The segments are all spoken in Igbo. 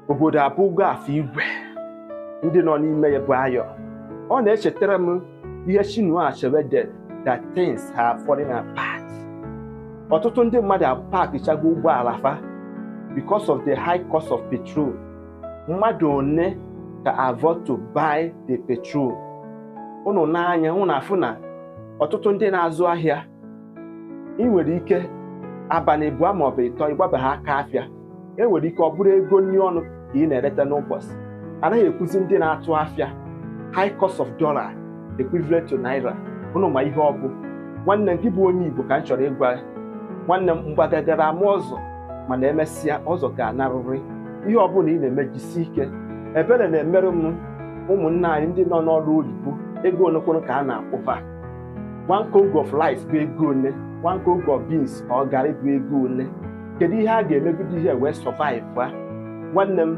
Obodo abụgo afọ igwe ndị nọ n'ime ya bụ ayọ. Ọ na-echetara m ihe Chinua Achebe dere, that things are falling apart. Ọtụtụ ndị mmadụ apakịchago ụgbọala fa because of the high cost of petrol. Mmadụ one ka afford to buy the petrol? Unu n'anya unu afụ na ọtụtụ ndị na-azụ ahịa, ị nwere ike abalị abụọ maọbụ ịtọ ịgbabeghị aka afịa. E nwere ike ọ bụrụ ego nri ọnụ ka ị na-ereta n'ụbọchị. Anaghị ekwuzi ndị na-atụ afịa, high cost of dollar equivalent to naira. Unu ma ihe ọ bụ. Nwanne m, gị bụ onye Igbo, ka m chọrọ ịgwa, nwanne m, mgbagagara ama ọzọ, mana emesịa ọzọ ga-anarịrị. Ihe ọbụla ị na-eme, jisi ike. Ebere na-emerụ m ụmụnne anyị ndị nọ n'ọrụ oyibo. Ego olekwere ka a na-akwụfa? One congo of rice bụ ego ole? One congo of beans ọ garị bụ ego ole? Kedu ihe a ga-emegide ihe wee survive a? Nwanne m,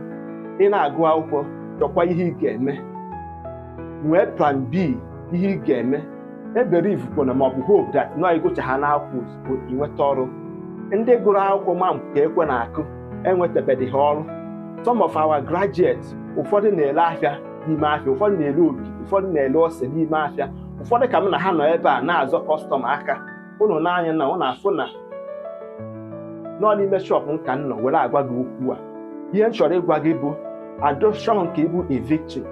ị na-agụ akwụkwọ, chọkwa ihe ị ga-eme, nwee plan B, ihe ị ga-eme. Eberive maọbụ hope that nọ ịgụcha ha n'akwụkwọ ozugbo inweta ọrụ. Ndị gụrụ akwụkwọ ma nke ekwe na-akụ enwetabedị ha ọrụ. Some of our graduates, ụfọdụ na-ele afịa n'ime afịa, ụfọdụ na-ele ogiri, ụfọdụ na-ele ose n'ime afịa, ụfọdụ ka m na ha nọ ebe a na-azọ customer aka. Ụnụ n'anya na ụnụ afụ na nọ n'ime shop m ka m nọ were agwa gị okwu a. Ihe m chọrọ ịgwa gị bụ, adọshọn ka ịbụ a victim.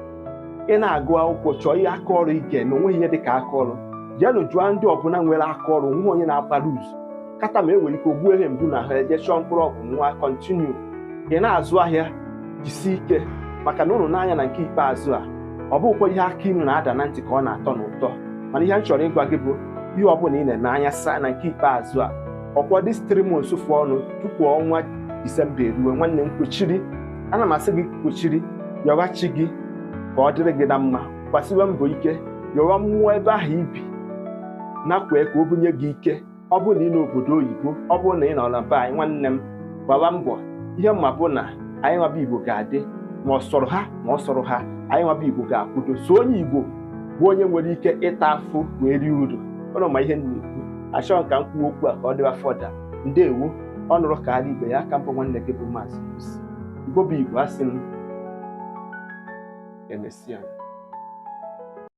Ị na-agụ akwụkwọ, chọọ ihe aka ọrụ ị ga-eme. Onweghị ihe dị ka aka ọrụ. Jeenụ jụọ ndị ọbụla nwere aka ọrụ, nwe onye na-akpa lose kata ma e nwere ike ogbuo ihe mgbu na ahụ, eje chọọ mkpụrụ ọgwụ nwa. Continue, ị na-azụ ahịa, jisie ike, maka na ụnụ n'anya na nke ikpeazụ a, ọ bụghịkwa ihe aka inu na-ada na ntị ka ọ na-atọ n'ụtọ. Mana ihe m chọrọ ịgwa gị bụ, ihe ọbụla ị na-eme, anya saa na nke ikpeazụ a, ọkwa this 3 months fụ ọnụ tupu ọnwa Disemba eruwe. Nwanne m, kwechiri, ana m asị gị kwechiri, yọwa chi gị ka ọ dịrị gị na mma. Gbasiwe mbọ ike, yọwa mmụọ ebe ahụ ibi nakwee ka o bunye gị ike. Ọ bụrụ na ị n'obodo oyibo, ọ bụrụ na ị nọ na be anyị, nwanne m, gbaba mbọ. Ihe mma bụ na anyị nwaba Igbo ga-adị, ma ọ sọrọ ha ma ọ sọrọ ha, anyị nwaba Igbo ga-akwudo. So onye Igbo bụ onye nwere ike ịta afụ wee rie uru. Ụnụ ma ihe m na-ekwu. Achọghị ka m kwuo okwu a ka ọ dịba fọda. Ndewo. Ọ nụrụ ka ala ibe ya aka mbụ. Nwanne gị bụ Maazị Lucy. Igbo bụ Igbo, asị m emesịa.